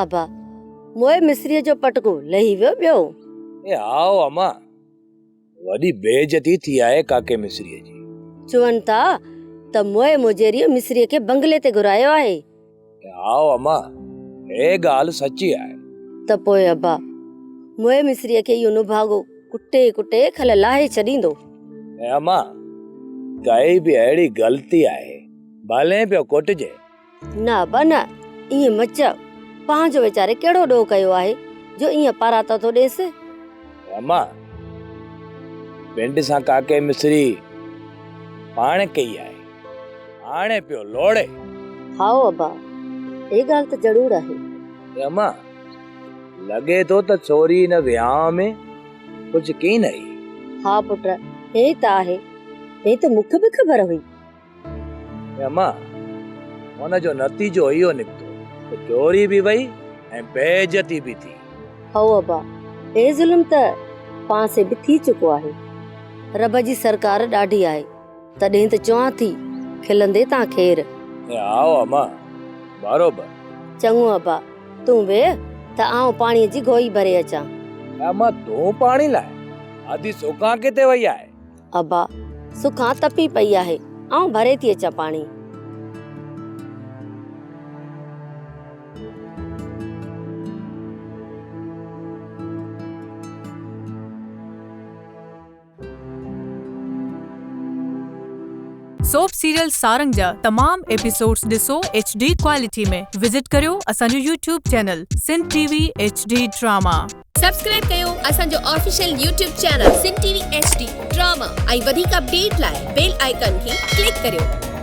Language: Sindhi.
ابا، موئي مصريء جو پٽڪو لهي ويو ٻيو. اي هائو اما، وڏي بي عزتي ٿي آهي ڪاڪي مصريء جي. چون ٿا ته موئي مجيريء مصريء کي بنگلي تي گهرايو آهي. اي هائو اما، هيء ڳالهه سچي آهي. ته پوء ابا، موئي مصريء کي اهو نڀاڳو ڪٽي ڪٽي کل لاهي ڇڏيندو. اي اما، ڪئي به اهڙي غلطي آهي، ڀلين پيو ڪٽجي. نه ابا نه، ائين مه چئه. پنهنجو ويچاري ڪهڙو ڏوهه ڪيو آهي جو ائين پاراتو ٿو ڏيس. اما، پنڊ سان ڪاڪي مصري پاڻ ڪئي آهي، هاڻي پيو لوڙي. هائو ابا، هي ڳالهه ته ضرور آهي. اما، لڳي ٿو ته ڇوري هن وهانء ۾ خوش ڪين هئي. ها پٽ، ائين ته آهي. ائين ته مون کي به خبر هئي. اما، ان جو نتيجو اهو نڪتو ته چوري به وئي ۽ بي عزتي به ٿي. هائو ابا، هي ظلم ته پان سي به ٿي چڪو آهي. رب جي سرڪار ڏاڍي آهي، تڏهن ته چوان ٿي، کلندي تان خير. هائو اما، بروبر. چڱو ابا، تون ويهه ته آئون پاڻيء جي گوئي ڀري اچان. اما، تون پاڻي لاء؟ ادي سوکان ڪٿي وئي آهي؟ ابا، سکان تپي پئي آهي، آئون ڀري ٿي اچان پاڻي. سوپ سيريل سارنگ جا تمام ايپيسوڊز ڏسو ايڇ ڊي ڪوالٽي ۾ وزٽ ڪريو اسان جو YouTube channel Sindh T V H D drama. Subscribe ڪيو اسان جو official YouTube channel Sindh T V H D drama ۽ وڌيڪ اپڊيٽ لاء بيل آئيڪان کي ڪلڪ ڪريو.